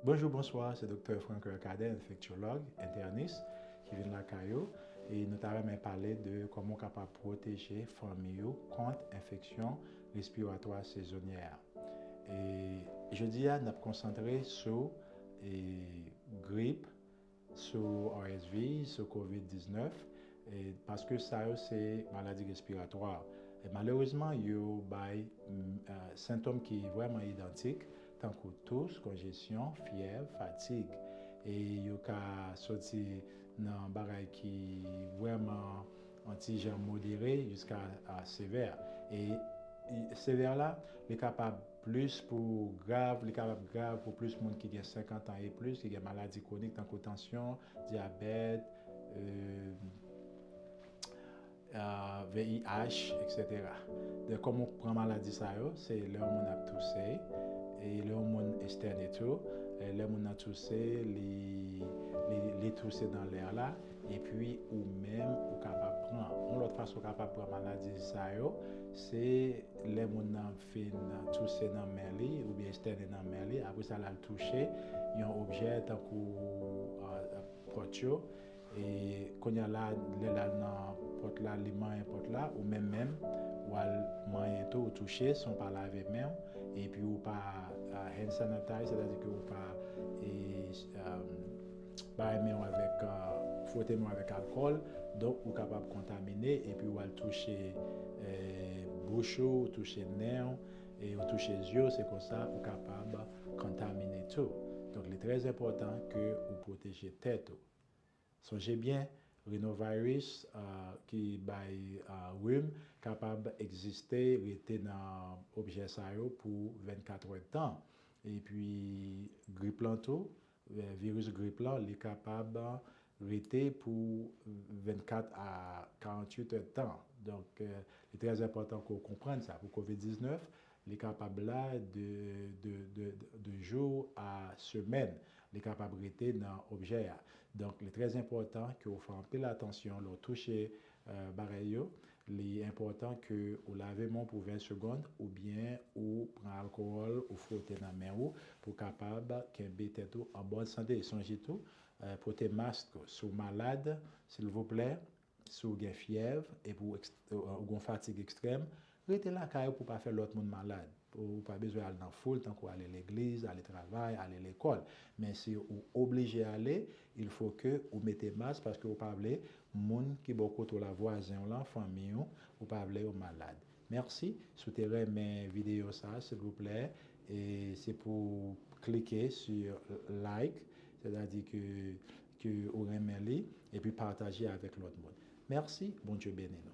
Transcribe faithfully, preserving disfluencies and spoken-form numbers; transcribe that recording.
Bonjou, bonswa, se Doktè Franklin Cadet, enfektyològ, entènis, ki vin lakay ou, e nou ta renmen pale de kòman w kapab pwoteje fanmi ou kont enfeksyon respiratwa sezonyè. E jodi a, n ap konsantre sou, e, grip, sou R S V, sou kovid diznèf, e, paske sa yo se maladi respiratwa. E malerezman, yo bay, mm, eh, sentòm ki vrèman idantik, tankou tous, konjesyon, fyèv, fatig. E yo ka soti nan bagay ki vrèman yon ti jan modere jiska, ah, sevè. E, e sevè la, li kapab plis pou grav, li kapab grav pou plis moun ki gen senkant an e plis, ki gen maladi kwonik tankou tansyon, dyabèt, eh, ah, V I H, et cetera. Donk, kòman w pran maladi sa yo? Se lè yon moun ap touse, e lè yon moun estène tou, e lè moun nan touse, li, li, li touse nan lè la, epi ou menm, ou kapab pran. Yon lòt fason w kapab pran maladi sa yo, se lè moun nan fin touse nan men li, oubyen estène nan men li, apre sa, l al touche yon objè tankou, ah, pòt yo, e kounye a la, lè l al nan pòt la, li manyen pòt la, ou menm menm, w al manyen tou, ou touche san w pa lave men w, epi ou pa, ah, hand sanitize, sètadi ke ou pa, e, um, bay men w avèk, ah, fwote men w avèk alkòl, donk ou kapab kontamine, epi w al touche, eh, bouch ou, ou touche nen w, e ou touche zye w, se konsa ou kapab kontamine tou. Donk, li trè enpòtan ke ou pwoteje tèt ou. Sonje byen, rinovirus, ah, ki bay, ah, rim, kapab egziste, rete nan objè sa yo pou vennkat èdtan. Epi, grip lan tou, eh, viris grip lan, li kapab rete pou vennkat a karanntuit èdtan. Donk, eh, li trè enpòtan ke w konprann sa. Pou kovid diznèf, li kapab la de, de, de, de jou a semèn. Li kapab rete nan objè a. Donk, li trè enpòtan ke w fè anpil atansyon lè w touche, eh, bagay yo. Li enpòtan ke ou lave men w pou ven segonn, oubyen ou pran alkòl, ou fwote nan men ou, pou kapab kenbe tèt ou an bòn sante. Sonje tou, eh, pote mask si w malad, silvouplè, si w gen fyèv, epi w eks-, ou gen fatig ekstrèm, rete lakay ou pou w pa fè lòt moun malad. Ou pa bezwen al nan foul, tankou ale legliz, ale travay, ale lekòl. Men si ou oblije ale, il faut que ou mete mask, paske ou pa vle moun ki bò kote w la, vwazen w lan, fanmi w, ou pa vle yo malad. Mèsi. Si w te renmen videyo sa, silvouplè, e se pou klike sou like, sètadi ke, ke ou renmen li, epi pataje avèk lòt moun. Mèsi, Bondye beni nou.